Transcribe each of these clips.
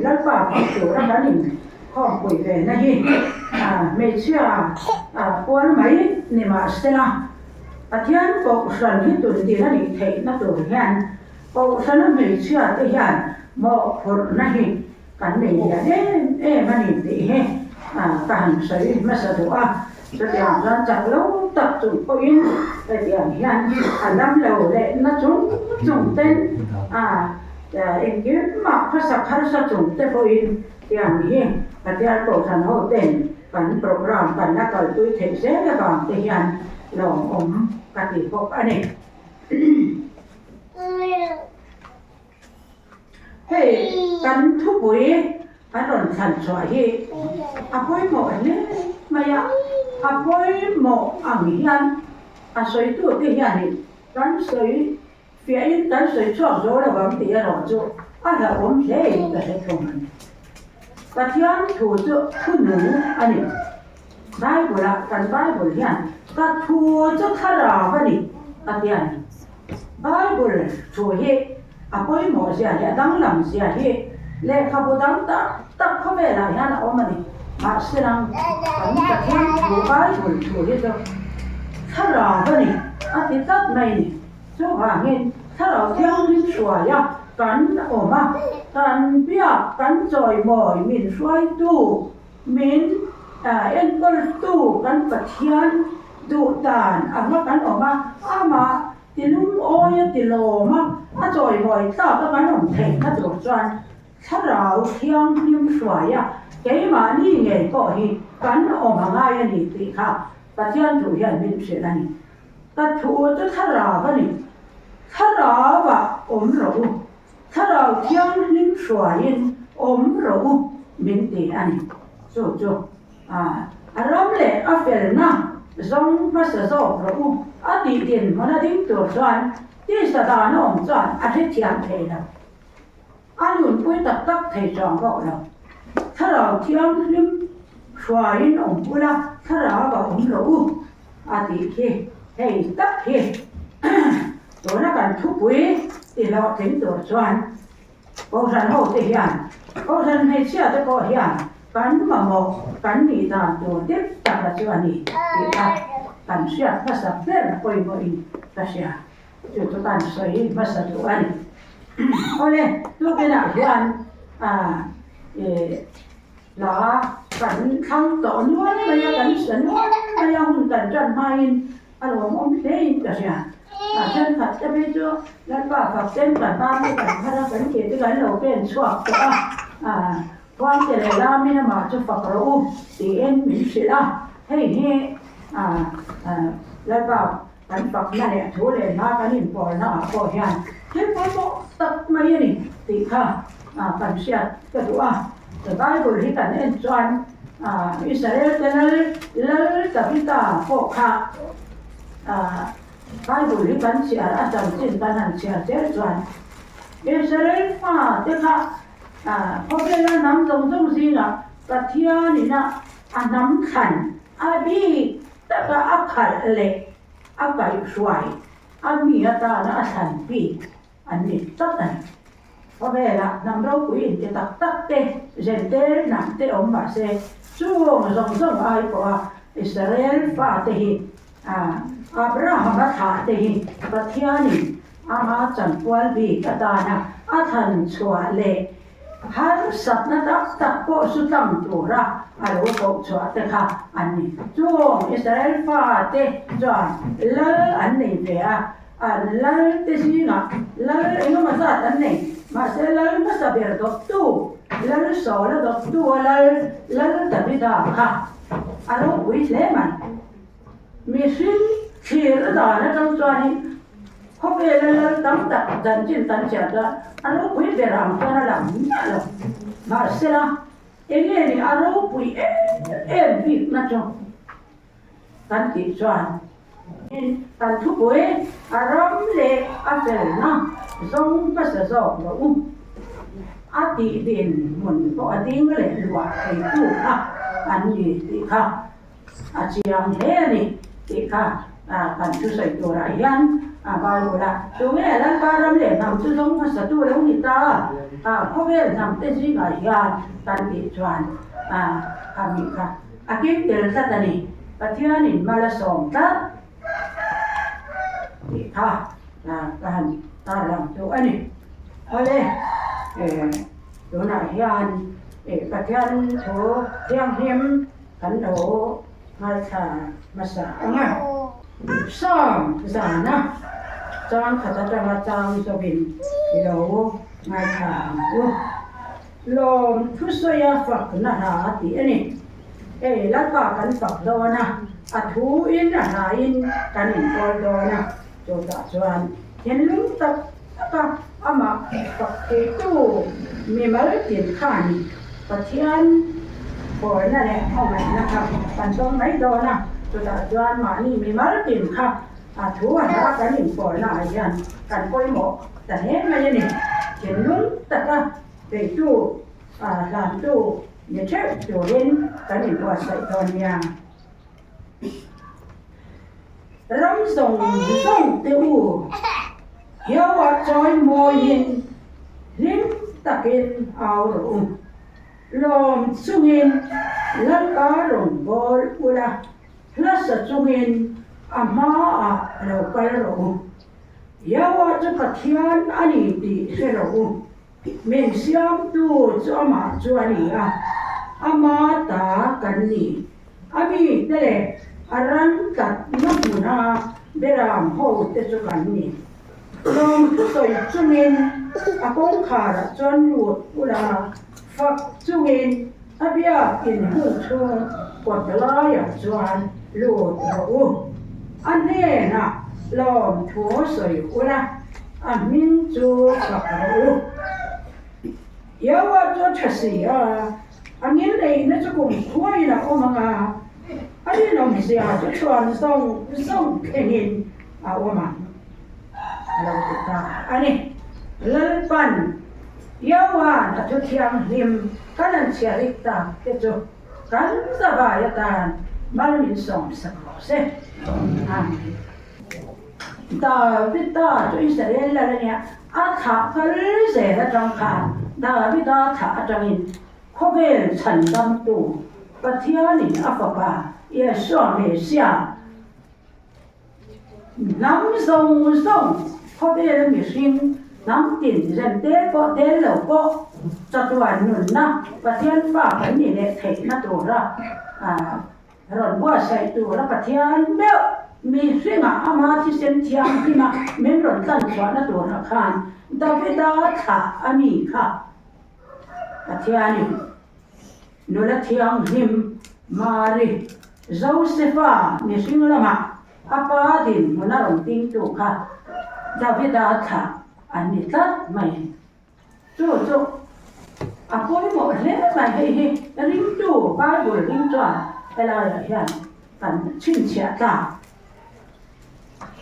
Lalpa fak tura kan inkhawmpui ve na hi hmeichhia kual mai ni mahsela Pathian Kohhran hi tuntir a nih theihna tur hian Kohhrana hmeichhia te hian mawhphurhna hi kan nei lian em em a ni tih hi ka han sawi hmasa duh a. Chutiang chuan chak lo tak chung pawhin hetiang hian a lam lo leh na chung chung ten engkim mah khawsak harsa chung te pawhin tiang hi Pathian Kohhran ho ten kan programme kan la kalpui theih zel avang te hian lawmawm ka ti bawk a ni. Hei kan thupui an rawn thlan chhuah hi a pawimawh hle mai a, a pawimawh ang hian a sawitute hianin kan sawi fiahin kan sawi chhuak zo lo ang tih erawh chu a hlauhawm hle in ka hre thung a ni. Pathian thu chu thu nung a ni. Bible ah kan Bible hian ka thu chu thlarau a ni a ti a ni. Bible thu hi a pawimawh zia leh a danglam zia hi lehkhabu dang tak tak khawvelah hian a awm a ni. Mahse lang kan Pathian thu Bible thu hi chu thlarau a ni a ti tlat mai a ni. Chuvangin thlarau thianghlim hruaia kan awm a, kan biak kan chawimawi min hruaitu Min enkawltu kan Pathian duh dan anga kan awm a, amah ti lungawi a ti lawm a, a chawimawi tlak a kan awm theihna tur chuan Thlarau Thianghlim hruai a, keimahni ngei pawh hi kan awm a ngai a ni tih kha Pathian thu hian min hrilh a ni. Ka thu chu Thlarau a ni, Thlarauah awm rawh u. Thlarau Thianghlim hruaiin awm rawh u min ti a ni. Chu chu a ram leh a felna zawng hmasa zawk rawh u a tih dinhmun a ding tur chuan tisa dan a awm chuan a hrethiam thei lo. A nunpui tak tak thei chuang bawk lo. Thlarau Thianghlim hruaiin awm ula thlarau a awm rawh u a tih khi hei tak hi. Tuna kan thupui ti hlawhtling tur chuan Kohhran hote hian, Kohhran hmeichhia te pawh hian kan mamawh kan nih dan tur dik taka chu a ni tih kha kan hriat hmasa ber pawimawhin ka hria. Chu chu kan sawi hmasa duh a ni. Awle, tukinah hian hla kan thlang tawh nual mai a, kan sa nual mai a, hun kan tan hmain A lawmawm hle in ka hria. A thenkhat te phei chu Lalpa fak ten kan tan te kan thar a, kan ke te kan lo pen chhuak tawh a, ah Khuangte leh Lamin amah chu fak rawh u tiin min hrilh a, hei hi ah Lalpa kan fakna leh thu leh hla kan inpawlna ah pawh hian thil pawimawh tak mai a ni tih kha kan hriat ka duh a. Bible hi kan en chuan Israel te lal lal Davida pawh kha Bible hi kan chhiar a chanchin kan han chhiar zel chuan Israel fa te kha khawvela hnam zawng zawng zingah Pathianina a hnam thlan a bik taka a khalh leh a kaihhruai a mi atana a thlan bik. an ni tlat a ni. Khawvelah hnam ropui inti tak tak te, zentel hnam te awm mah se, chung zawng zawng ai pawha Israel fate hi Abraham-a thlah te hi Pathianin ama chanpual bik atana a thlan chhuah leh Harsatna tak tak pawh su tlang tura a lo koh chhuah te kha an ni. Chung Israel fate chuan lal an nei ve a, an lal te zingah lal engemaw zat an nei. Mahse lal hmasa ber dawptu, lal Saula dawptu a lal, Lal Davida kha a ropui hle mai. Mihring thlir dan atang chuanin khawvela lal tam tak chanchin kan chhiar chuan a ropui ber ang chuan a lang miah lo. Mahsela, enge ni a ropui em em bikna chu kan tih chuan kan thupui a ram leh a felna zawng hmasa zawk lo u a tih din hmun pawh a ding leh luah theitu kha an ni tih kha. A chiang hle a ni tih kha kan thusawi turah hian a Bible a, Tunge Lalpa ram leh hnam chu zawng hmasatu lo ni ta a, khawvel hnam te zingah hian kan tih chuan a mi kha a kim tel tlat a ni. Pathianin mal a sawm tlat tih kha ka han tarlang chu a ni. Awle, tunah hian Pathian thu thianghlim Kan lo ngaithla hmasa ang a. Sawm zana chang khat atanga chang zawkin i lo ngaithla ang u. Lawm thusawia fakna hla tih a ni. Hei Lalpa kan fak dawn a, a thuin a hlain kan inkawl dawn a, chutah chuan thinlung tak taka amah fak theitu mimal tin khan Pathian pawlna leh khawngaihna kha kan dawng mai dawn a, chutah chuan mahni mimal tin kha a thu a hla kan inpawlna ah hian kan pawimawh ta hle mai a ni. Thinlung taka beitu, hlantu ni theuh turin kan inbuatsaih dawn nia. Ram zawng zawng te u, hiauah chawi mawiin hlim takin au rawh u. Lawm chungin Lalpa rawn bawl ula, hlasa chungin a hmaah lo kal rawh u. Hiauah chu Pathian a ni tih hre rawh u. Min siamtu chu amah chu a ni a, ama ta kan ni. A mite leh a ran tlatna hmuna beram ho te chu kan ni. Lawm thusawi chungin a kawngkharah chuan lut ula, fak chungin a biak inhung chhung kawt laiah chuan lut rawh u. A hnenah lawm thu sawi ula, a hming chu fak rawh u. Yehovah chu a tha si a, a ngilneihna chu kum khuaiin a awm ang a, a rinawmzia chu chhuan zawng zawng thlengin a awm ang, a lo ti ta a ni. Lalpan Yehova'n a thu thianghlim kan an chhiarik tak te chu kan zavai atan mal min sawmsak rawh se. Amen. Davida chu Israel lal a nia, a thlah kal zel atang khan Davida thlah atangin khawvel chhandamtu Pathianin a fapa Yeshua Messiah hnam zawng zawng khawvela mihring hnam tin rem tel pawh tel lo pawh chatuan nunna Pathian fa kan ni leh theihna tura Rawn buatsaih tura Pathian meuh mihringah ama thisen thianghlim a min rawn tlan chhuahna turah khan Davida thlah a mi kha Pathianin nula thianghlim Mari Josefa mihring lamah a pa dinhmun a rawn tingtu kha Davida thlah an ni tlat mai. Chu chu a pawimawh hle mai hei hi ringtu Bible ring chuan helaiah hian kan chhinchhiah tlak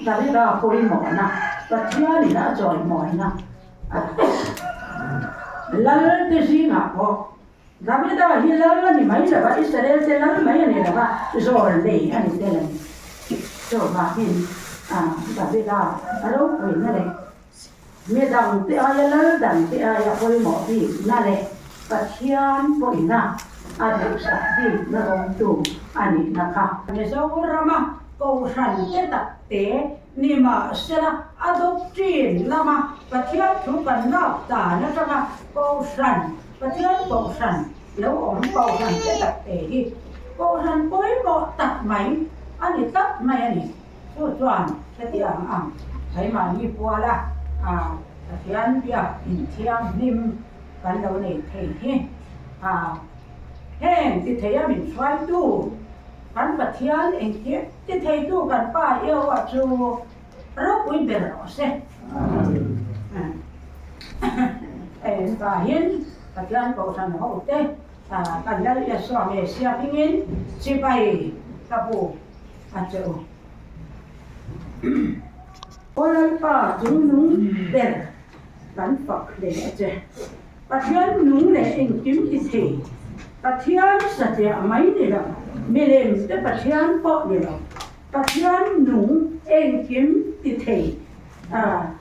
Davida pawimawhna Pathianin a chawimawina a lal te zingah pawh Davida hi lal a ni mai lo va, Israel te lal mai a ni lo va, zawl nei a ni tel a ni. Chuvangin Davida a ropuina leh. Midang te aia lal dang te aia pawimawh bikna leh Pathian pawhina a duhsak bikna rawngtu a nihna kha. Mizorama Kohhran te tak te nimahsela a doctrine lama Pathian thu kan lak dan atanga Kohhran, Pathian Kohhran lo awm Kohhran te tak te hi Kohhran pawimawh tak mai a ni tlat mai a ni. Chu chuan hetiang ang keimahni puala Pathian biak inthianghlim kan lo nei thei hi heng ti theia min hruaitu kan Pathian engkim ti theitu kan Pa Iehoa chu ropui ber rawh se. Engvahin Pathian Kohhran hote kan Lal Isua Mesia hmingin chibai ka bu a che u. Aw Lalpa chungnung ber kan fak hle a che. Pathian nung leh engkim ti thei, Pathian satliah mai ni lo, milem te Pathian pawh ni lo, Pathian nung engkim ti thei a,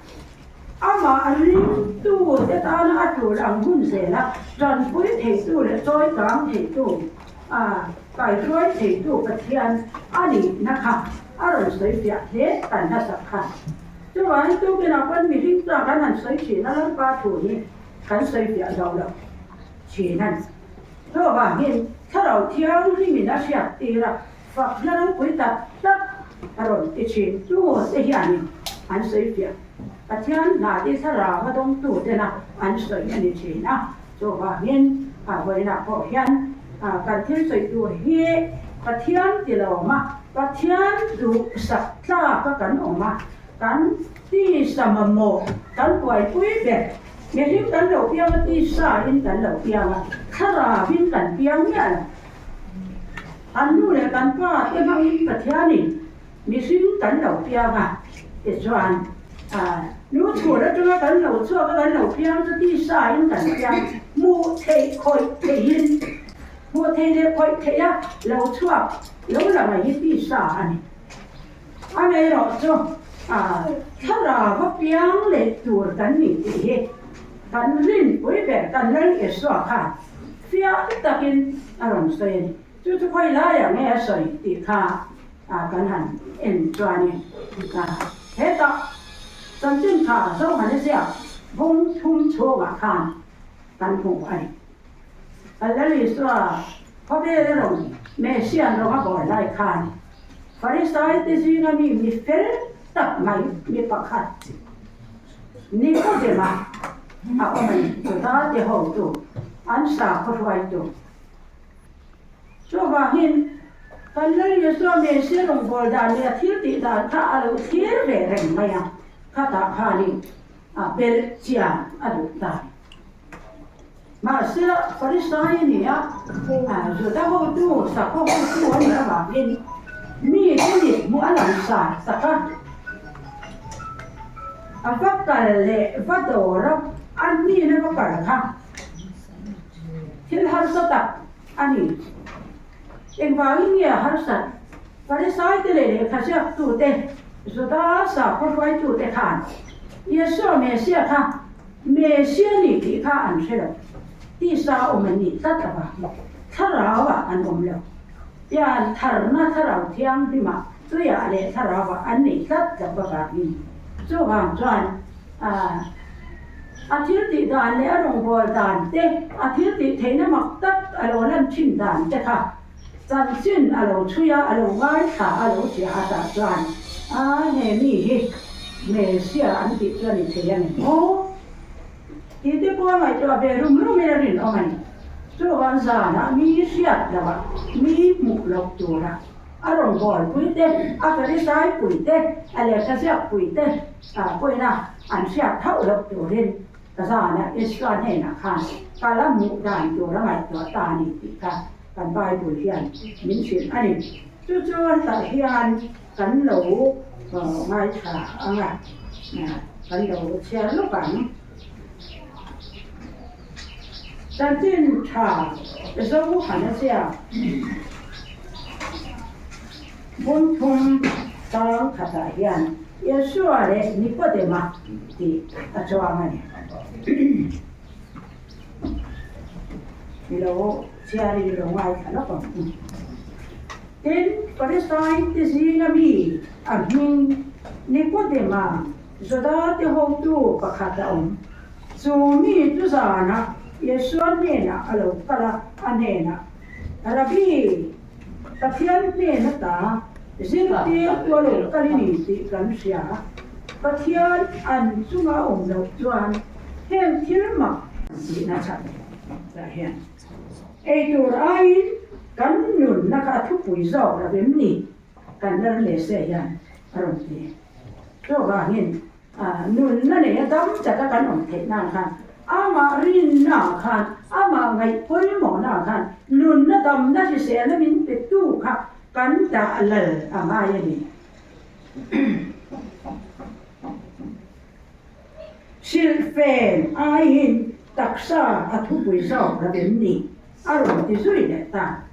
amah ringtu te tana a tul ang hun zela tanpui theitu leh chawikang theitu a kaihruai theitu Pathian a nihna kha a rawn sawi fiah hle kan hnasak kha. Chuvangin tukinah pawn mihring chuan kan han sawi thin a, Lalpa thu hi kan sawi fiah zo lo thin a ni. Chuvangin Thlarau Thianghlimin a hriat tir a, fakna ropui tak tak a rawn ti thin tu te hianin an sawi fiah. Pathian hna ti Thlarau a dawngtu tena an sawi a ni thin a. Chuvangin a vawiinah pawh hian kan thil sawi tur hi Pathian ti lo awm a, Pathian duhsak tlak a kan awm a, kan tisa mamawh kan buaipui ber. Mihring kan lo piang a, tisa in kan lo piang a, thlarau in kan piang miah lo. An nu leh kan pa te hmangin Pathianin Mihring kan lo piang a, tichuan nu chhur atanga kan lo chhuak a, kan lo piang chu tisa in kan piang, hmuh theih khawih theihin, hmuh theih leh khawih theih a lo chhuak lo la mai hi tisa a ni. Amaherawh chu thlarau a piang leh tur kan ni tih hi kan rinpui ber kan Lal Isua khan fiah takin a rawn sawi a ni. Chu chu khawi laiah nge a sawi tih kha a kan han en chuanin a hetah chanchin tha Zohane ziak bung thum chhungah khan kan hmu a ni. Lal Isua khawvel a rawn Messiah rawng a bawl lai khan Farisai te zinga mi mi fel tak mai mi pakhat Nikodema a awm a ni. Juda te hotu an sakhaw hruaitu. Chuvangin, kan Lal Isua Messiah rawngbâwl dan leh a thil tih dan kha a lo thlir ve reng mai a, khatah khanin a belh chian a duh ta. Mahse, Farisai a ni a, Juda hotu, sakhaw hotu a nih avangin mite mit hmuh a langsar tak a, a va kal leh va dawr a, a hnena va kal kha Thil harsa tak a ni. Engvangin nge a harsat? Farisaite leh lehkhaziaktute, Juda sakhaw hruaitute khan Yeshua Messiah kha Messiah ni tih kha an hre lo. Tisa awm an nih tlat avangin thlarauah an awm lo. Pian tharna thlarau thianghlimah tuiah leh thlarauah an neih tlat loh avangin chuvang chuan A thil tih dan leh a rawngbâwl dan te, a thil tih theihna mak tak a lo lan thin dan te kha chanchin a lo chhui a, a lo ngaithla a lo hria a tah chuan, A, he mi hi Messiah an tih chu a ni thei a ni maw? Tih te pawh a ngaihtuah ve rum rumin a rinawm a ni. Chuvang zanah mi hriat loh a, mi hmuh loh tura a rawngbâwl pui te, a Farisai pui te, a lehkha ziak pui te, Pawina an hriat hauh loh turin ka zana Isua hnenah khan ka la hmuh dan tur a ngaihtuah ta a ni tih kha kan Bible hian min hrilh a ni. Chu chu tah hian kan lo ngaithla ang a, kan lo chhiar lawk ang. Chanchin tha Zohana ziak bung thum tang khatah hian. Yeshua leh Nikodema tih a chuang a ni. I lo chhiarin i lo ngaithla lawk ang u. Tin, Farisai te zinga mi a hming Nikodema Juda te hotu pakhat a awm. Chu mi chu zanah Yeshua hnenah a lo kal a, a hnenah, Rabbi, Pathian hnen ata zirtir tu a lo kal i ni tih kan hria. Pathian an chunga a awm loh chuan heng thil mak tihna chhan tah hian ei tur aiin kan nunna kha a thupui zawk lo em ni? Kan lal Messiah hian a rawn ti. Chuvangin Nunna nei a dam taka kan awm theih nan khan amah rinna ah khan, amah ngaih pawimawhna ah khan nunna damna hriselna min pe tu kha kan dah lal a ngai a ni. Hrilhfen aiin taksa a thupui zawk lo em ni? A rawn ti zui leh ta.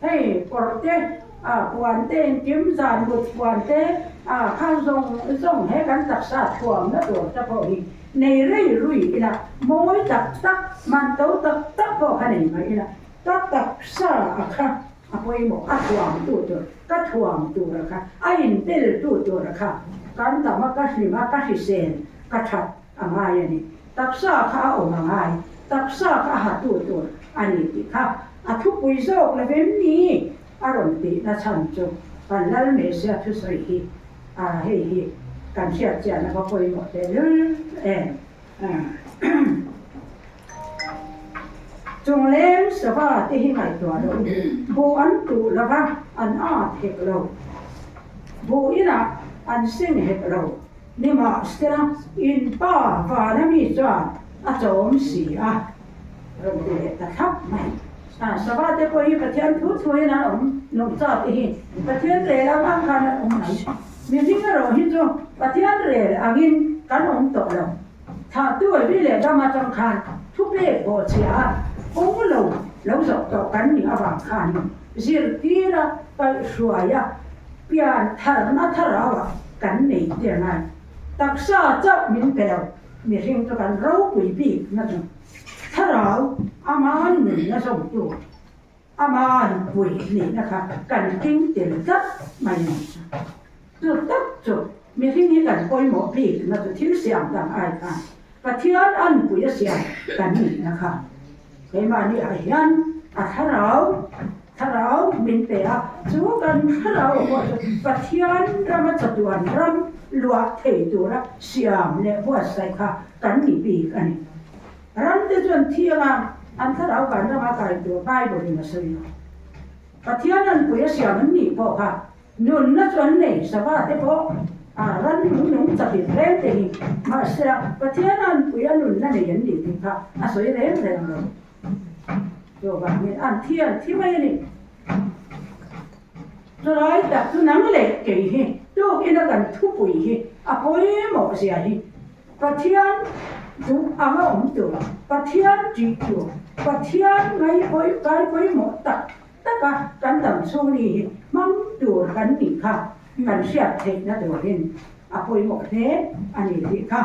Hei kawr te, a puan te engkim zan mut puan te, a khan zawng zawng he kan taksa thuamna tur te pawh hi nei rei rui ila, mawi tak tak, man to tak tak pawh kha nei mai ila, ka taksa a kha a pawimawh, a thuam tu tur, ka thuam tur a kha, a inbel tu tur a kha kan dam a, ka hlim a, ka hrisel, ka that a ngai a ni. Taksa kha a awm a ngai, taksa kha a ha tu tur a ni tih kha a thupui zawk lo em ni? A rawn tihna chhan chu kan Lal Messiah thusawi hi a hei hi kan hriat chian a va pawimawh tehlul em. Chungleng sava te hi ngaihtuah loh buh an tuh lo va, an at hek lo. Buh inah an seng hek lo. Nimahsela, in pa vana mi chuan a chawm si a, rawn ti leh ta thlap mai. Sava te pawh hi Pathian thu thuin an awm nungcha te hi Pathian rel ang ang khan an awm mai. Mihring erawh hi chu Pathian rel angin kan awm tawh lo. Thahtu Evi leh Dam atang khan thupek bawhchhia a kawng lo lo zawh tawh kan nih avang khanin zirtira kaihhruaia pian tharna thlarauah kan nei te a ngai. Taksa chauh min pe lo, mihring chu kan ropui bik na chu thlarau aman nunna zawmtu, aman pui nihna kha kan keng tel tlat mai a ni. Chu tak chu mihring hi kan pawimawh bik na chu thil siam dang ai khan Pathian an pui a siam kan nihna kha keimahni ah hian a thlarau thlarau min pe a, chu kan thlarau pawh chu Pathian rama chatuan ram luah thei tura siam leh buatsaih kha kan ni bik a ni. Ramte chuan thianga an thlarau kan rama kai tur Bible in a sawi lo. Pathian an pui a siam an nih pawh kha Nunna chu an nei, sava te pawh a ran nung nung chahit reng te hi. Mahsela, Pathian a anpui a nunna nei an nih tih kha a sawi reng reng lo. Chuvangin an thi an thi mai a ni. Chulai tak chu nang leh kei hi tukin a kan thupui hi a pawimawh zia hi Pathian duh anga awm tur, Pathian ṭih tur, Pathian ngaihpawih kaipawimawh tak Taka kan dam chhung ni hi hmang tur kan nih kha kan hriat theihna turin a pawimawh hle a ni tih kha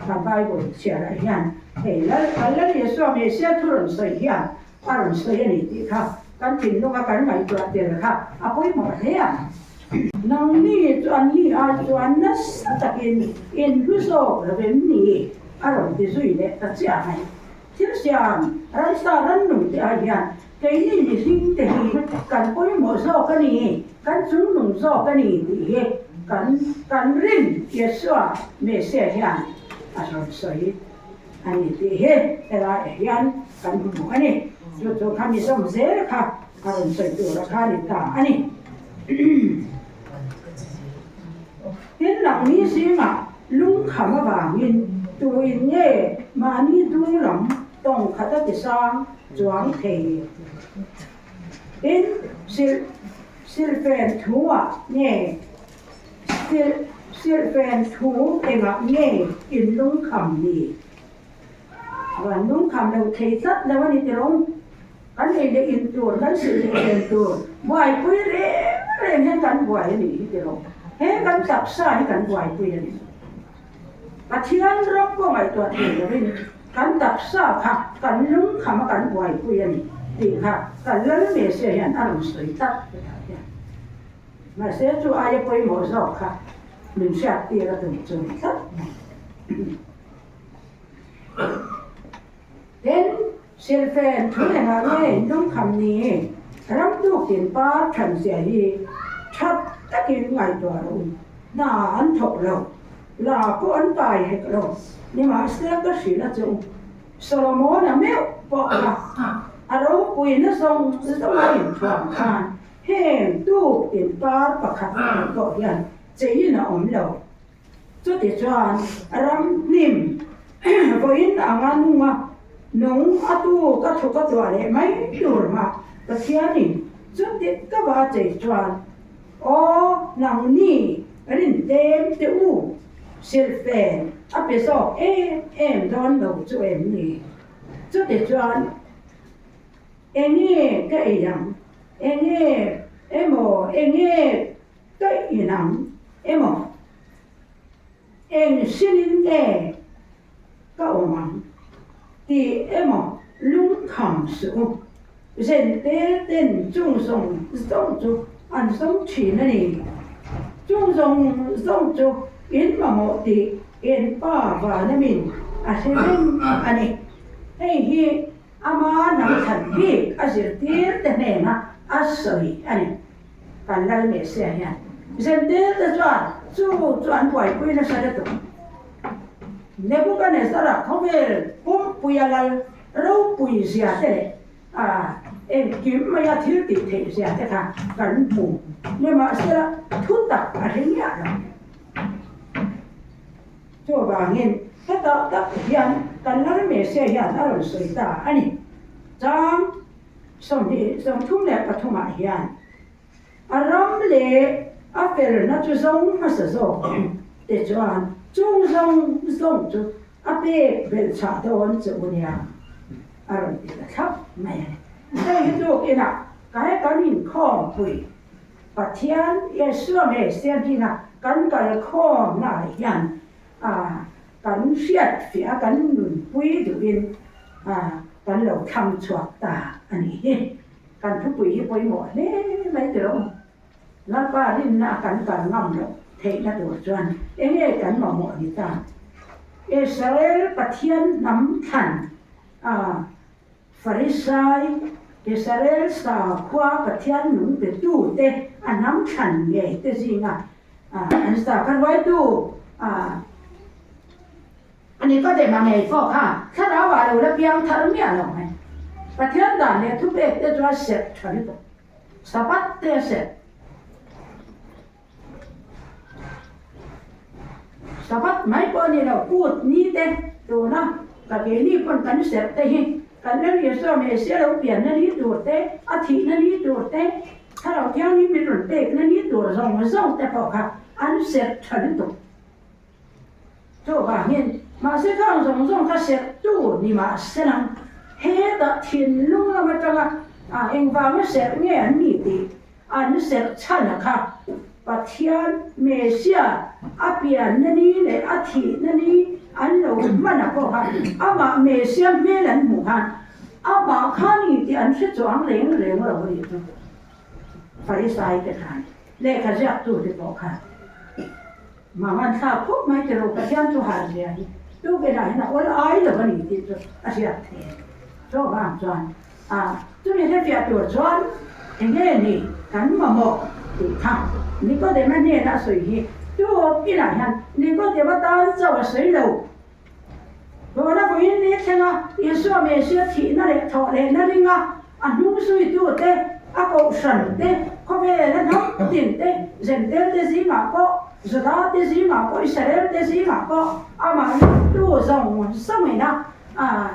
kan Bible chhiarah hian hei Lal kan Lal Isua Messiah thu rawn sawi hian a rawn sawi a ni tih kha kan thinlunga kan ngaihtuah tel kha a pawimawh hle a. Nangni chu an ni ai chuan nasa takin in hlu zawk lo em ni? a rawn ti zui leh ta chiah mai. Thil siam ramsa rannung te ah hian keini mihring te hi kan pawimawh zawk a ni, kan chungnung zawk a ni tih hi kan kan rin Yeshua Messiah hian a rawn sawi a ni tih hi helaiah hian kan hmu a ni. Chu chu kha mi zawm zel kha a rawn sawi tur a kha ni ta a ni. Tin, nangni zingah lungkham avangin tuin nge mahni dung lam tawng khat a tisang chuang thei? Tin, silh silhfen thu-ah nge silh silhfen thu engah nge in lungkham ni? Van lungkham lo thei tlat lo a ni tirung. Kan ei leh in tur, kan silh leh len tur buaipui reng reng hian kan buai a nih hi tirung. He kan taksa hi kan buaipui a ni. Pathian ram pawh ngaihtuah thei lovin kan taksa kha kan lungkham a kan buaipui a ni tih kha kan Lal Messiah hian a rawn sawi tlat hetah hian. Mahse chu aia pawimawh zawk kha min hriattir a tum chu ni tlat mai. Tin, silfen thu engah nge in lungkham ni? Ramtuk in par than zia hi that takin ngaihtuah rawh u. Hna an thawk lo, la pawh an kai hek lo, nimahsela ka hrilh a che u. Solomona meuh pawh kha a ropuina zawng zawng a inthuam khan heng tuk in par pakhat ang pawh hian cheiin a awm lo. Chutichuan ram hnim vawiin anga nunga nung a tu ka thu ka tuah leh mai tur mah Pathianin chuti ka va chei chuan, Aw nangni rin tlem te u, silhfen a pe zawk em em dawn lo chu em ni? Chutichuan enge ka ei ang, enge emaw enge Ka inang emaw? Eng sinin nge ka awm ang tih emaw lungkham suh u. Zente ten chung zawng zawng chu an zawng thin a ni. Chung zawng zawng chu in mamawh tih in Pa Vanamin a hre reng a ni. Hei hi ama hnamthlan bik a zirtir te hnena a sawi a ni. Kan lal Messiah hian Zentel te chuan chu chu an buaipui nasa lutuk. Nebuchadnezzar-a khawvel pumpuia lal ropui zia te leh a engkim maia thil tih theih zia te kha kan hmu. Nimahsela thu tak a hre miah lo. Chuvangin hetah tak hian kan lal Messiah hian a rawn sawi ta a ni. Chang. 23 ah hian a ram leh a felna chu zawng hmasa zawk te chuan chung zawng zawng chu a pek belh chhah dawn che u nia a rawn ti ta thlap mai a ni. Hei hi tukinah kai kan inkhawmpui Pathian Yeshua Messiah hminga kan kalkhawmna ah hian kan hriatfiah a kan nunpui duhin kan lo thlang chhuak ta a nih hi. Kan thupui hi pawimawh hle mai tilo. Lalpa rinna a kan kal ngam loh theihna tur chuan enge kan mamawh ni ta? Israel Pathian hnam thlan a Farisai, Israel sakhua Pathian nung petute a hnam thlan ngei te zinga an sakha hruaitu a Nikodema ngei pawh kha thlarau ah lo la piang thar miah lo mai. Pathian dan leh thupek te chu a serh tha lutuk. Sabbath te a serh. Sabbath mai pawh a ni lo, kut ni te tuna ka keini pawn kan serh te hi kan Lal Isua Messiah lo pianna ni tur te, a thihna ni tur te, Thlarau Thianghlim min rawn pekna ni tur zawng zawng te pawh kha an serh tha lutuk. Chuvangin, mahse khang zawng zawng kha serh tu ni mahse nang hetah thinlung lam atanga engvanga serh nge an ni tih An serh chhan a kha Pathian Messiah a pianna ni leh a thihna ni an lo hman a pawh kha amah Messiah hmel an hmuh khan amah kha ni tih an hre chuang reng reng lo a nih chu. Farisai te khan lehkha ziaktu te pawh khan mang an thlak khawp mai tilo Pathian chu harh zia hi tukinah hian a awl ai lo a ni tih chu a hriat theih a ni. Chuvang chuan A, chumi hrefiah tur chuan enge ni kan mamawh tih kha Nikodema hnena a sawi hi tu inah hian Nikodema tan chauh a sawi lo. Tuna vawiin ni thlenga Isua Messiah thihna leh thawh lehna ringa a hnung zuitute, a kohhran te, khawvela hnam tin te, Zentel te zingah pawh, Juda te zingah pawh, Israel te zingah pawh amah ringtu zawng zawngin a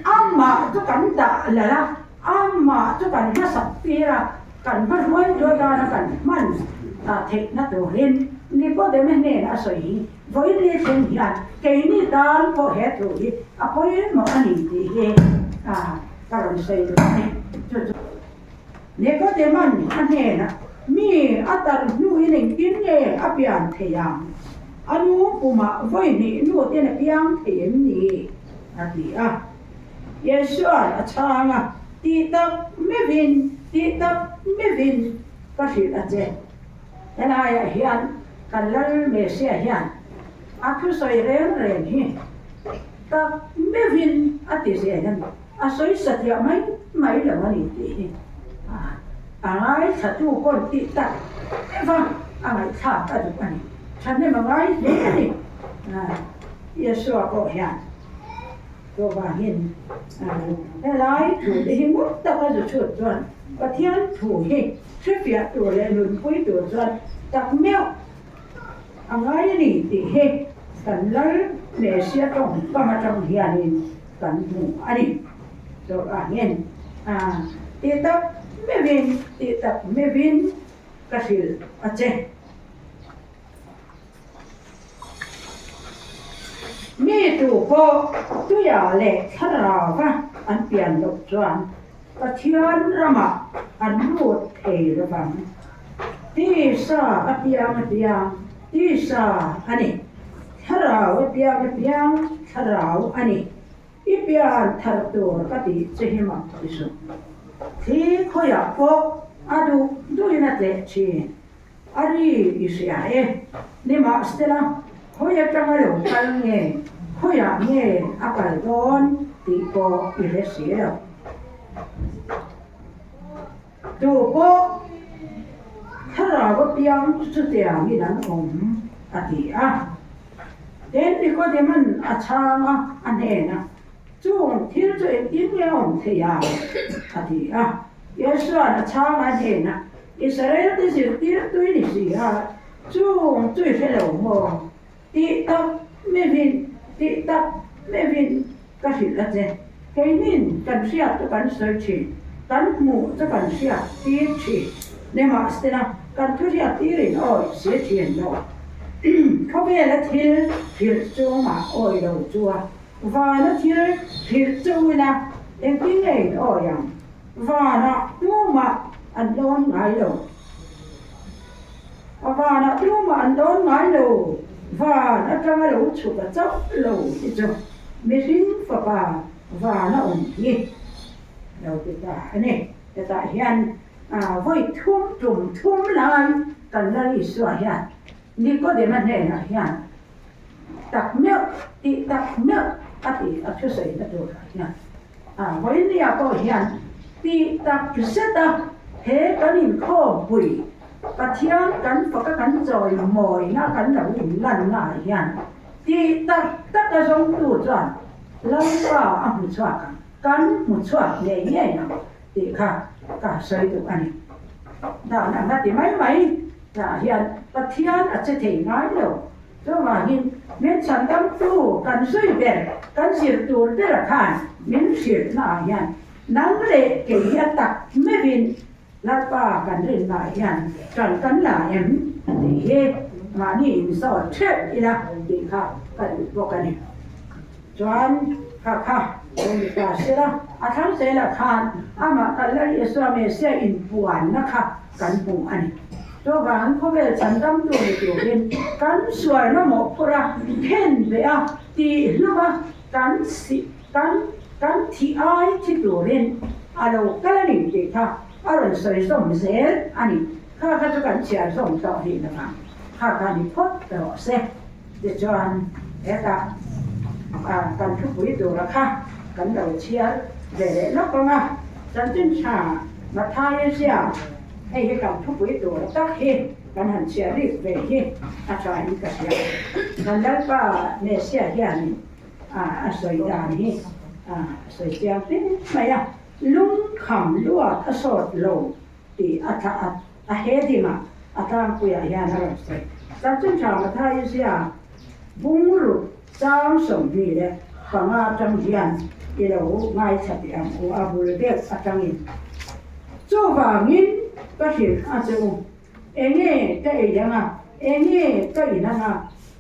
Amah chu kan dah lal a, amah chu kan hmasak tir a, kan hma hruai tur dana kan hman theihna turin Nikodeme hnenah a sawi hi, Vawiin ni thleng hian keini tan pawh he thu hi a pawimawh a ni tih hi ka rawn sawi duh a ni. Chu chu Nikodema'n a hnenah. Mi a tar hnuin engtin nge a pian thei ang? A nu pumah vawi hnih nu ten a piang thei em ni? a ti a. Yesua'n a chhang a, Tih tak meuhin, tih tak meuhin ka hrilh a che. Helaiah hian kan Lal Messiah hian a thusawi reng reng hi tak meuhin a ti zel a ni. A sawi satliah mai mai lo a ni tih hi a ngaithlatu pawn tih tak meuh a a ngaihthlak a duh a ni. Thahnem a ngai hle a ni. Yeshua pawh hian chuvangin helai thu te hi ngut taka zu chhut chuan Pathian thu hi hrefiah tur leh nunpui tur chuan tak meuh a ngai a ni tih hi kan Lal Messiah tawngkam atang hianin kan hmu a ni. Chuvangin tih tak meuhin tih tak meuhin ka hrilh a che. Mi tu pawh tuia leh thlarauva an pian loh chuan Pathian ramah an lut thei lo vang. Tisa a piang a piang, tisa a ni. Thlarau a piang a piang, thlarau a ni. I pian thar tur ka tih che hi mak ti suh. Thli khawiah pawh a duh duhin a tleh thin. A ri i hria e. Nimahsela, khawi atanga lo kal nge, khawiah nge a kal dawn tih pawh i hre si lo. Tu pawh thlarau apiang chutiangin an awm, a ti a. Tin, Nicodeman a chhang a, a hnenah, Chung thil chu engtin nge a awm thei ang? a ti a. Iesuan a chhang a hnenah, Israel te zirtir tui ni si a, chung chu i hre lo maw? Tih tak mevin, tih tak mevin ka hrilh a che. Keinin kan hriat chu kan sawi thin, kan hmuh chu kan hriat tir thin. Nimahsela, kan thu hriat tirin awi si thin lo. Khawvela thil hrilh chungah awi lo chu a vana thil hrilh chungina engtin nge in awi ang? Vanah tumah an lawn ngai lo. A vanah tumah an lawn ngai lo. Van atanga lo chhuk a chauh lo hi chu mihring fapa van a awm hi lo ti ta a ni. Hetah hian vawi thum tum thum lai kan Lal Isua hian Nikodema hnenah hian tak meuh tih tak meuh a ti a thusawi na turah hian A vawinia pawh hian tih tak zet a he kan inkhawmpui Pathian kan faka kan chawi mawina kan lo inlanna ah hian tih tak tak a zawngtu chuan Lalpa a hmu chhuak ang, kan hmu chhuak ngei ngei ang tih kha ka sawi duh a ni. Dan ang a ti mai mai ah hian Pathian a che thei ngai lo. Chuvangin, min chhandamtu kan zui ber, kan zir tur bera khan min hrilhnaah hian nang leh kei hi a tak meuhin Lalpa kan rinnaah hian ṭan kan la em tih hi mahni inzawt ṭheuh ila tih kha ka duh bawk a ni. Chuan kha kha lo ni ta sela, a thlang zelah khan amah kan Lal Isua Messiah inpuanna kha kan hmu a ni. Chuvang khawvel chhandamtu ni turin kan sualna mawhphurh a, khen beh a, tih hlum a, kan si kan kan thih ai thi turin a lo kal a ni tih kha a rawn sawi zawm zel a ni. Kha kha chu kan chhiar zawm tawh rih lo vang. Kha kha ni phawt rawh se. Tichuan hetah kan thupui tura kha kan lo chhiar ve leh lawk ang a, chanchin tha Mathaia ziak hei hi kan thupui tura tak hi kan han chhiar rik ve hi a tha in ka hria. Kan Lalpa Messiah hianin a sawi dan hi a sawi chiang hle mai a, lungkham luat a sawt lo tih a thlah a, a heading ah a tlangpuiah hian a rawn sawi. Chanchin tha Mathaia ziak bungruk chang 25 atang hian i lo ngaithla teh ang u a bul deuh atangin. Chuvangin ka hrilh a che u, enge ka ei anga, enge ka in anga,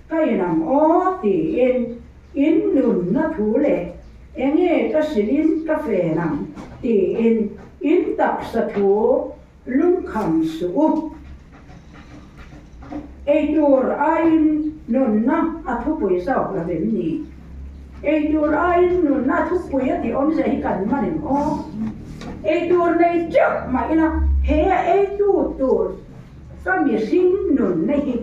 ka in ang aw tiin in nunna thu leh enge ka silin ka fen ang tiin in taksa thu. Lungkham suh u. Eitur aiin nunna a thupui zawk lo em ni? Eitur aiin nunna a thupui a tih awmzia hi kan man em aw? Eitur nei teuh mah ila he a eitu tur ka mihring nunna hi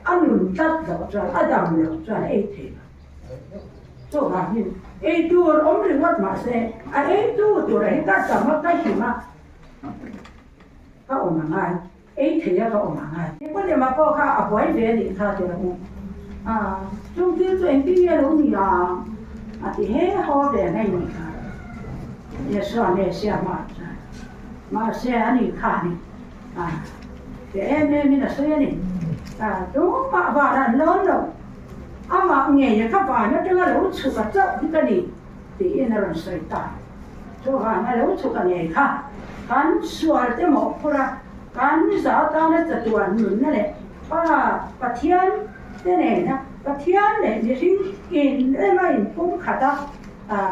a nun tlat loh chuan a dam loh chuan a ei thei lo. Chuvangin eitur awm ringawt mah se a eitu tura hi ka dam a ka him a, Ka awm a ngai, ei thei a ka awm a ngai. Nikodema pawh kha a buai ve a nih kha ti rawh u. A, chung thil chu engtin nge lo ni ang? A ti he haw ve mai nih kha. Yeshua nge siam a chuan, Mahse a ni kha a ni. A, ti em em in a sawi a ni. A, tumah van an lawn lo. Amah ngei a kha van atanga lo chhuk a chauh hi ka ni, tiin a rawn sawi ta. Chuvang a lo chhuk a ngei kha kan sual te mawhphur a, kan za tana chatuan nunna leh Pa Pathian te nena Pathian leh mihring inrem a inpum khat a,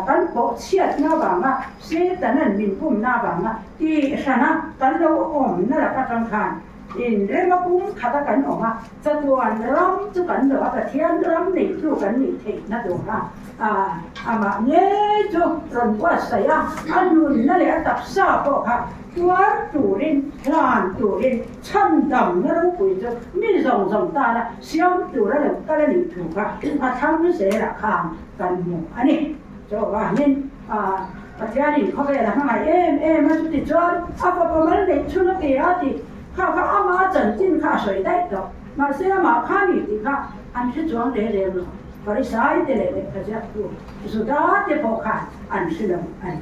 kan pawh chhiatna avanga Setanan min pumna avanga tih hrana kan lo awmna lak atang khan inrem a pum khat a kan awm a, chatuan ram chu kan lo a, Pathian ram neitu kan nih theihna tura A, amah ngei chu rawn buatsaih a, a nunna leh a taksa pawh kha tuar turin, hlan turin, chhandamna ropui chu mi zawng zawng tana siam tura lo kal a nih thu kha a thlang zelah khan kan hmu a ni. Chuvangin, a, Pathianin khawvel a hmangaih em em a, chutichuan a fapa mal neih chhun a pe a tih kha kha ama chanchin kha a sawi daih tawh. Mahse amah kha a ni tih kha an hre chuang reng reng lo. Farisai te leh lehkha ziaktu Juda te pawh khan an hre lo a ni.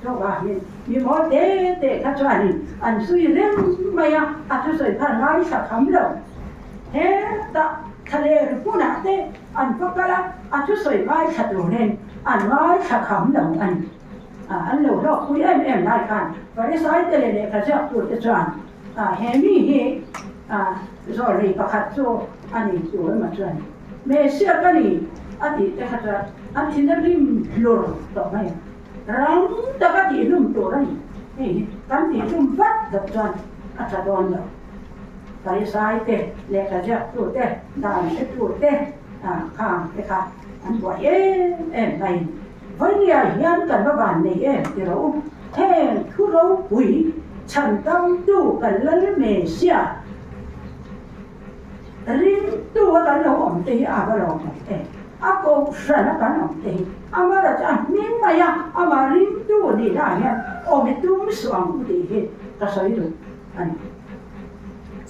Chuvangin mi mawl te te kha chuanin an zui reng mai a, a thusawi khan ngaithla kham lo. Hetah thlaler hmunah te an va kal a, a thusawi ngaithla turin an ngaithla kham lo a ni. An lo hlawkpui em em lai khan Farisai te leh lehkha ziaktu te chuan he mi hi zawlrei pakhat chu a ni tur emaw chuan Messiah ka ni a tih te kha chuan an thin a rim hlur tawh mai a, rang taka tihhlum tur a ni. Hei hi kan tihhlum vat loh chuan a tha dawn lo. Farisai te, lehkha ziaktu te, dan hretu te khang te kha an buai em em mai. Vawinia hian kan va van nei em ti rawh u. Heng thu ropui chhan tamtu kan lal Messiah. Ringtu a kan lo awm te hi a va lawm awm em? A kohhran a kan awm te hi amara chu a hming mai a, amah ringtu nih lah hian awm i tum suh ang u tih hi ka sawi duh a ni.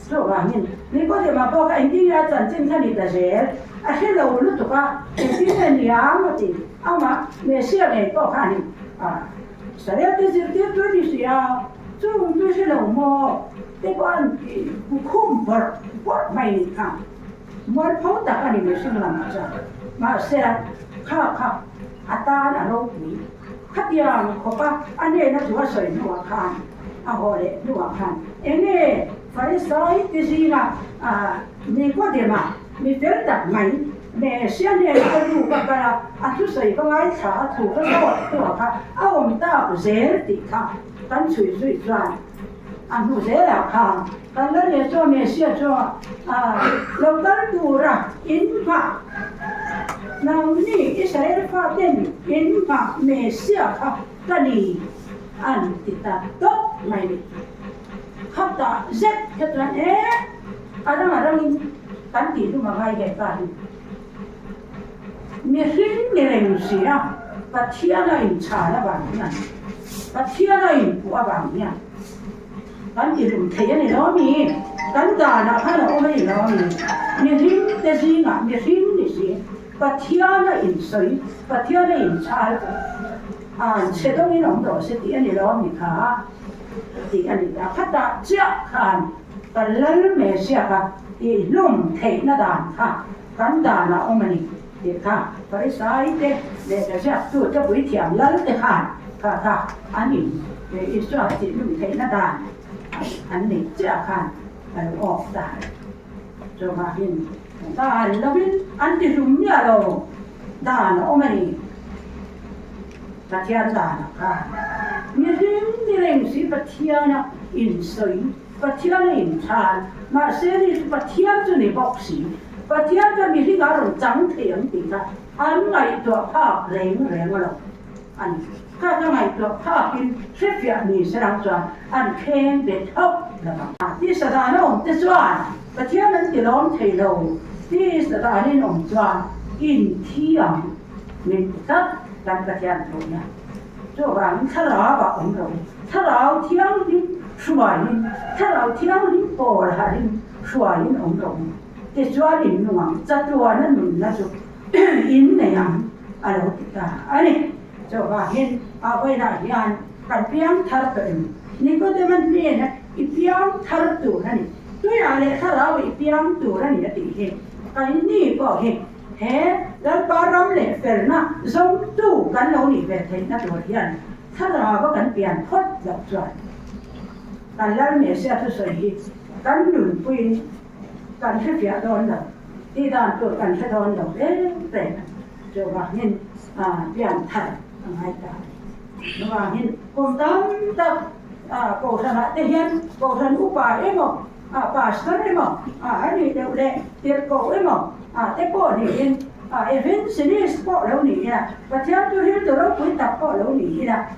Chuvangin Nikodema pawh kha engtin nge a chanchin kha ni ta zel? A hre lo lutuk a, engtin nge ni ang a ti. Amah Messiah ngei pawh kha a ni a, Israel te zirtirtu a ni si a, chung chu hre lo maw? Te pawh an khum bawrh bawrh mai nih kha mualpho tak a ni mihring lamah chuan. Mahse, kha kha a tan a ropui. Khatiang khawpa a hnena chu a sawi hnuah khan, a haw leh hnuah khan enge Farisai te zinga Nikodema mi fel tak mai Messiah hnena a ruk a kal a, a thusawi ka ngaithla a thu ka zawt hnuah kha a awm tak zel tih kha kan chhui zui chuan A hnu zelah khan kan la leh chuan Messiah chu lo kal tura in nghah nangni Israel faten in nghah Messiah kha ka ni an ti ta tawp mai ni. Khatah zet kha chuan e a rang a rangin kan tih hlum a ngai ve ta hi. Mihring ni reng si a, Pathian a inchhal avang hian, Pathian a inpuh avang hian kan ti hlum thei a ni lo mi? Kan danah khan a awm a ni lo mi? Mihring te zingah mihring ni si, Pathian a insawi, Pathian a inchhal chu an chhe dawngin awm rawh se tih a ni lo mi kha? Tih a ni ta. Khatah chiah khan kan lal Messiah kha tihhlum theihna dan kha Kan dan a awm a ni tih kha Farisai te leh Gaziaktu te puithiam lal te khan kha kha an in Isua tih lum theihna dan an neih chiah khan a lo awk ta a ni. Chuvangin dan lovin an ti hlum miah lo dan a awm a ni. Pathian danah khan mihring ni reng si. Pathiana insawi, Pathiana inchhan, mahse ni chu Pathian chu ni bawk si, Pathian chuan mihring a rawn chang thei ang tih kha an ngaihtuah phak reng reng lo a ni. Kha ka ngaihtuah phakin hrefiah ni serang chuan an thleng bet hauh lo ang. Tisa dan a awm te chuan Pathian an ti lawm thei lo, tisa danin awm chuan inthi ang min ti tlat kan Pathian thuhna. Chuvangin thlarau ah awm lo, thlarau thianghlim hruaiin, thlarau thianghlim pawl harhin hruaiin awm lo. Tichuan in nung ang, chatuana nunna chu in nei ang a lo ti ta a ni. Chuvangin a vawiinah hian kan piang thar tawh em? Nikodema hnena i piang thar tur a ni, tuiah leh thlarau i piang tur a ni a tih hi keini pawh hi He Lalpa ram leh felna zawngtu kan lo nih ve theihna tur hian thlarau a kan pian phawt loh chuan kan Lal Messiah thusawi hi kan nunpuiin kan hrefiah dawn lo, tih dan tur kan hre dawn lo reng reng a ni. Chuvangin pian thar a ngai ta a ni. Chuvangin kum tam tak Kohhranah te hian Kohhran upa emaw, A pastor emaw, a a nih deuh leh tirhkoh emaw, a te pawh niin, a evangelist pawh lo ni ila, Pathian chu riltu ropui tak pawh lo ni ila,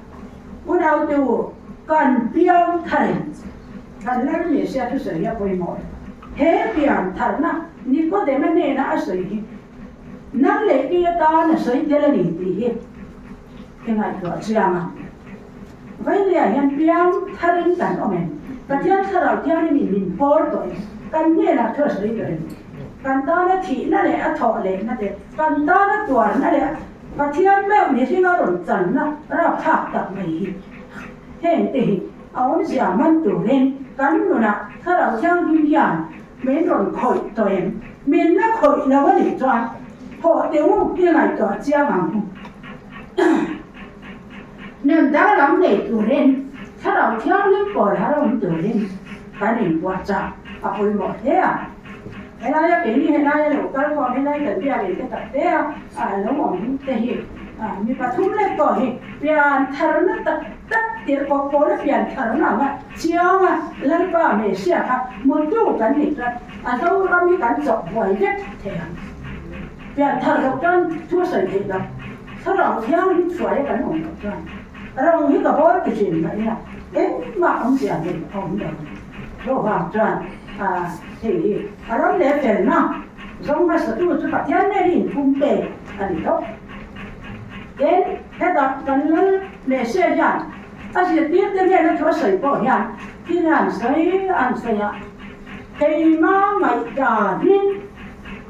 unautu kan piang tharin kan Lal Messiah thusawi hi a pawimawh e. He pian tharna Nikodema hnena a sawi hi nang leh kei atan a sawi tel a ni tih hi i ngaihtuah chiang ang. Vailia hian piang tharin kan awm em? Pathian Thlarau Thianghlim in min pawl tawh em? Kan hnenah thu a sawi tawh em? Kan tana thihna leh a thawh lehna te, kan tana tuarna leh Pathian meuh mihring a rawn channa rapthlak tak mai hi heng te hi a awmzia man turin kan nunah Thlarau Thianghlim hian min rawn khawih tawh em? Min la khawih lo a nih chuan thawh teh u i ngaihtuah chiang ang u. Nun danglam nei turin Thlarau Thianghlim pawl har awm turin kan inpuahchah a pawimawh hle a. Helaia keini helaia lo kal khawm helai kan biak in te tak te a lo awm te hi mi pathum lek pawh hi pian tharna tak tak tirh pawh pawla pian tharna anga chiang a Lalpa Messiah kha hmutu kan ni chuan a Zoram hi kan chawk buai vek thei ang. Pian thar loh chuan thu a sawi theih loh. Thlarau Thianghlim hruai a kan awm loh chuan rang hi ka bawl ti thin mah ila engmah awmzia nei a awm lo. Hlauhvang chuan hei hi a ram leh felna zawng hmasatu chu Pathian nen hi inphum pek a ni tawp. Tin, hetah kan Lal Messiah hian a zirtirte nena thu a sawi pawh hian thil an sawi an sawi a, keimah ngaihdanin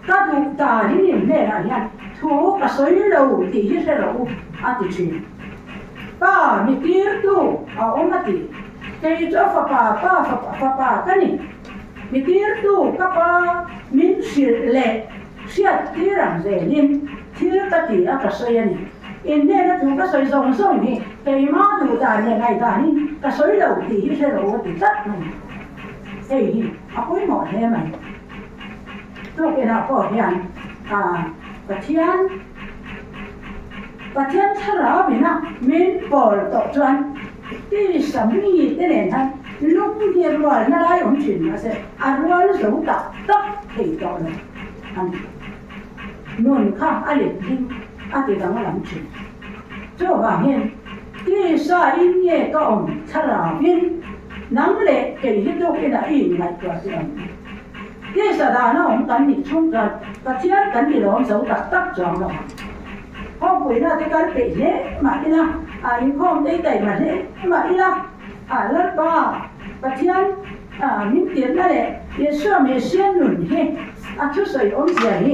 Ka duh dan in in hnenah hian thu ka sawi lo tih hi hre rawh u, a ti thin. Pa mi tirtu a awm a ti. Kei chu a fapa, pa fapa, fapa ka ni. Mi tirtu ka pa min hrilh leh hriat tir ang zelin thil ka ti a ka sawi a ni. In hnena thu ka sawi zawng zawng hi keimah duh dan leh ngaihdanin ka sawi lo tih hi hre rawh u a ti tlat mai. Hei hi a pawimawh hle mai. Tawkena pawh hian Pathian Pathian thlarau ina min pawl tawh chuan tisa mi te nen hian lung hi rualna lai awm thin mahse a rual zo tak tak thei tawh lo a ni. Nun kha a let ding a ti danglam thin. Chuvangin tisa in nge ka awm thlarauin nang leh kei hi tawkena i inngaihtuah teh ang u. Tisa dana awm kan nih chhung chuan Pathian kan ti lawm zo tak tak chuang lo ang. Khawmpuina te kal peih hle mah ila, a inkhawm tei taih mah hle mah ila, a Lalpa Pathian min tirhna leh Yeshua Messiah nun hi a thusawi awmzia hi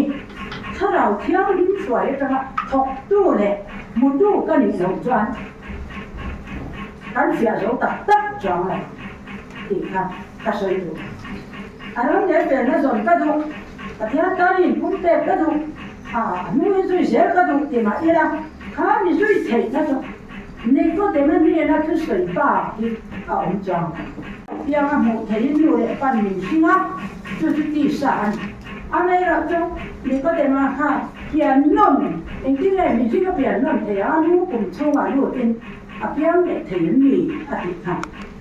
Thlarau Thianghlim hruai atanga thawktu leh hmutu ka nih loh chuan kan fiah zo tak tak chuang lo tih kha ka sawi duh. A ram leh felna zawn ka duh, Pathian tan inpum pek ka duh, a hnung i zui zel ka duh ti mah ila, kha mi zui theihna chu Nikodema hnena thusawi bak hi a awm chuang lo. Pianga hmuh theihin nu leh pan min hring a, chu chu tisa a ni. Amaherawh chu Nikodema kha pian nawn, engtin nge mihring a pian nawn thei ang a, nu kum chhungah lutin a piang leh thei em ni a tih kha.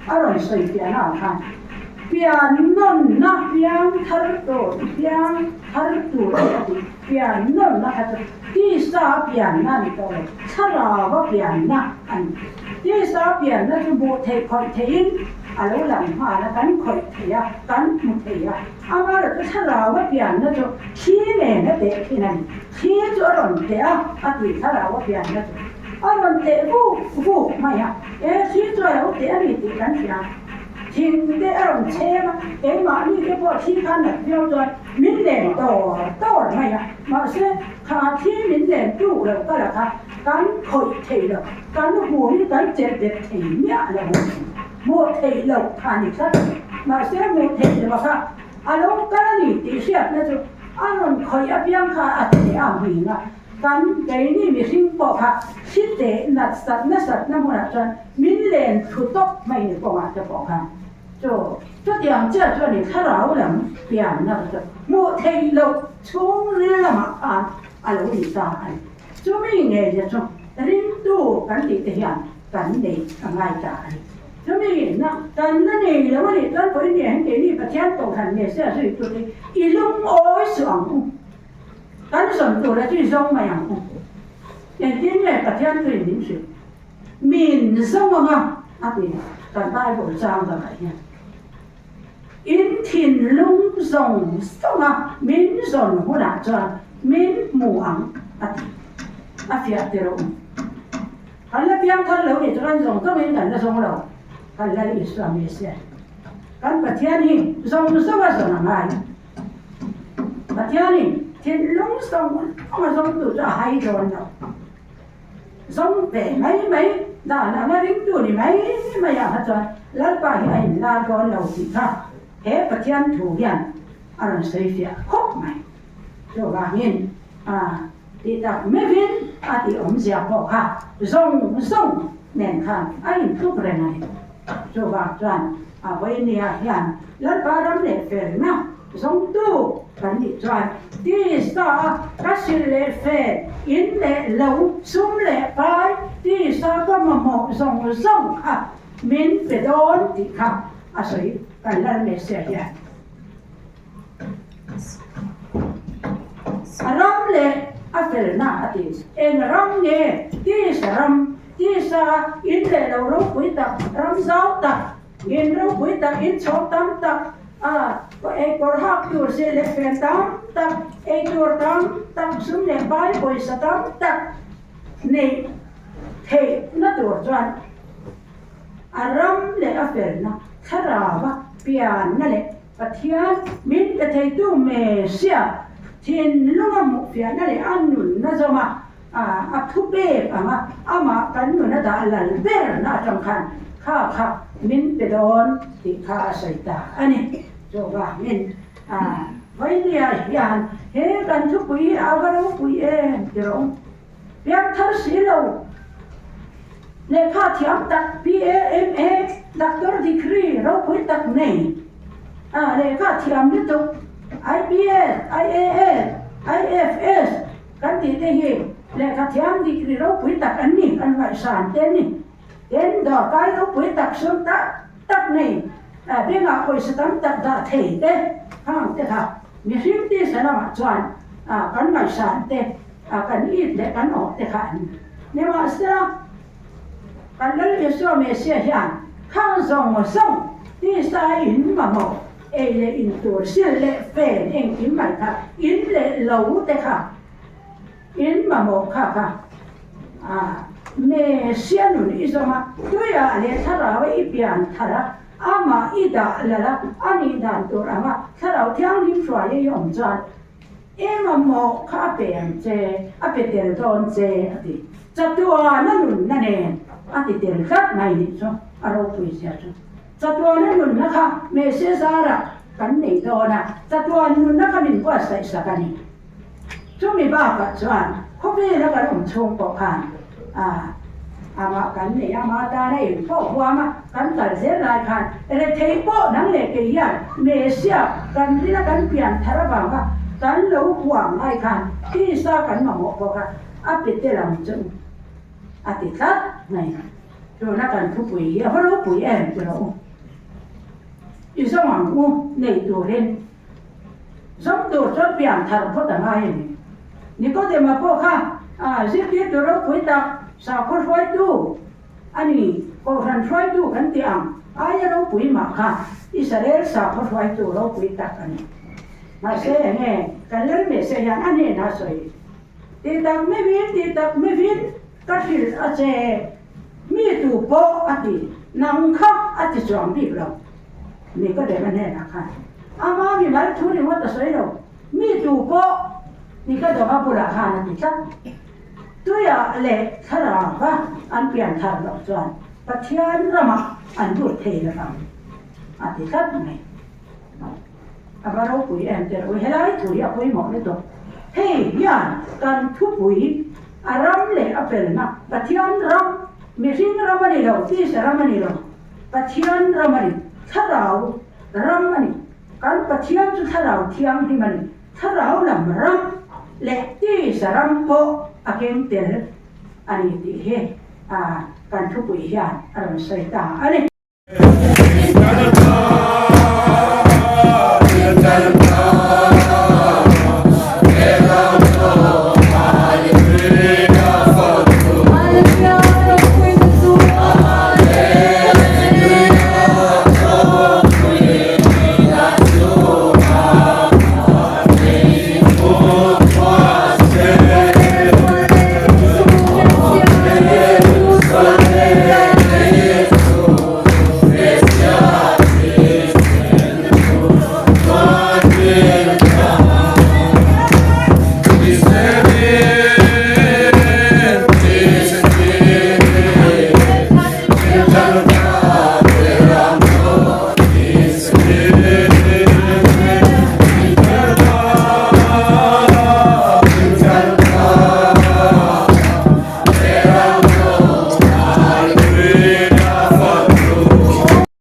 A rawn sawi piahna ah khan pian nawnna piang thar tur piang thar tur a ni a tih. Pian nawnna kha chu tisa pianna a ni tawh lo, thlarau pianna a ni. Tisa pianna chu hmuh theih khawih theihin a lo lang nghal a, kan khawih thei a, kan hmu thei a. Amaherawhchu thlarau pianna chu thli nen a teh thin a ni. Thli chu a rawn teh a, a tih thlarau pianna chu a rawn teh vuk vuk mai a, e thli chu a lo teh a ni tih kan hria. Thing te a rawn chhem a, keimahni te pawh thli kha nat viau chuan min len tawr tawr mai a, mahse kha thli min len tuk lo ka la kha kan khawih thei lo, kan hmuhin kan chet bet thei miah lo a ni. Hmuh theih loh kha a ni tlat, mahse hmuh theih loh kha a lo kal a ni tih hriatna chu a rawn khawih apiang kha a che a hming a, kan keini mihring pawh kha thli teh nat sat nasat na hmunah chuan min len thlu tawp mai ni kawngah te pawh khan chu chutiang chiah chuan i thlarau lam pianna chu hmuh theih loh chhungril lamah khan a lo ni ta a ni. Chumi ngei chu ringtu kan tih te hian kan neih a ngai ta a ni. Chumi na kan la nei lo a nih chuan pawhin nia heng keini Pathian kohhran nge se a zui tur hi i lungawi suh ang u. Kan zawn tur a chu i zawng mai ang u. Engtin nge Pathian chuin min hrilh? Min zawng ang a, a ti kan Bible chang bakah hian. In thinlung zawng zawng a min zawn hunah chuan min hmu ang, a ti. A fiah tir a awm. Kan la piang thar lo nih chu kan zawng zawngin kan la zawng lo, kan Lal Isua Messiah. Kan Pathian hi zawng zawng a zawn a ngai. Pathianin thinlung zawng zawng a zawng tu chu a hai dawn lo. Zawng ve mai mai dan anga ringtu ni mai mai ah kha chuan Lalpa hi a inlar dawn lo tih kha he Pathian thu hian a rawn sawi fiah khawp mai. Chuvangin a tih tak meuhin a tih awmzia pawh kha zawng zawng nen khan a intluk reng a ni. Chuvang chuan a vawinia hian Lalpa ram leh felna zawngtu kan nih chuan tisa a ka sil leh fel, in leh lo, sum leh pai, tisa ka mamawh zawng zawng kha min pe dawn tih kha a sawi kan Lal Messiah hian. A ram leh a felna a ti. Eng ram nge? Tisa ram, tisa in leh lo ropui tak, ram zau tak, in ropui tak, in chhawm tam tak, a eikawr hak tur zeh leh fen tam tak, eitur tam tak, sum leh pai pawisa tam tak neih theihna tur chuan a ram leh a felna thlarau a pianna leh Pathian min pe theitu Messiah thinlunga hmuhfiahna leh a nunna zawma a thu pek anga amah kan nuna dah lal berna atang khan kha kha min pe dawn tih kha a sawi ta a ni. Chuvangin Vainia hian he kan thupui hi a va ropui em ti rawh u. Piangthar si lo lehkha thiam tak PAMA Doctor degree ropui tak nei a lehkha thiam lutuk IPS, IAS, IFS kan tih te hi lehkha thiam degree ropui tak an ni, kan ngaihsan te an ni. Tin, dawrkai ropui tak sum tak tak nei bengah pawisa tam tak dah thei te hang te kha mihring tisa lamah chuan kan ngaihsan te kan it leh kan awh te kha an ni. Nimahsela, kan Lal Isua Messiah hian khang zawng zawng tisa in mamawh ei leh in tur sil leh fen engkim mai kha in leh lo te kha In mamawh kha kha a Messiah nun i zawm a, tuiah leh thlarau i pian thar a, amah i dah lal a, a nih dan tur anga thlarau thianghlim hruai i awm chuan i mamawh kha a pe ang che, a pe tel dawn che a ti. Chatuana nunna nen a ti tel tlat mai nih chu a ropui zia chu. Chatuana nunna kha Messiah zarah kan nei dawn a, chatuan nunna kha min buatsaih sak a ni. Chumi bakah chuan khawvela kan awm chhung pawh khan amah kan nei a, ama tana in pawh huam a, kan kal zel lai khan rethei pawh nang leh kei hian Messiah kan rina kan pian thar avanga kan lo huam lai khan tisa kan mamawh bawk a, a pe tel ang che u a ti tlat mai. Tuna kan thupui hi a va ropui em ti rawh u. I zawng ang u nei turin zawng tur chuan pian thar phawt a ngai a ni. Nikodema pawh kha zirtirtu ropui tak sakhaw hruaitu a ni, kohhran hruaitu kan tih ang aia ropui mah kha Israel sakhaw hruaitu ropui tak a ni. Mahse enge kan Lalmese hian a hnenah a sawi? Ti tak mevin, ti tak mevin ka hrilh a che. Mi tu pawh a ti, nang kha a ti chuang bik lo. Nikodema hnenah khan ama mi mal thu ringawt a sawi lo. Mi tu pawh Nikodema bulah khan a ti tlat. Tuiah leh thlarauva an pian thar loh chuan Pathian ramah an lut thei lo vang a ti tlat mai. A va ropui em tir ui helai thu hi a pawimawh lutuk. Hei hian kan thupui a ram leh a felna Pathian ram, mihring ram a ni lo, tisa ram a ni lo, Pathian ram a ni, thlarau ram a ni. Kan Pathian chu thlarau thianghlim a ni, thlarau lam ram leh tisa ram pawh a keng tel a ni tih hi kan thupui hian a rawn sawi ta a ni.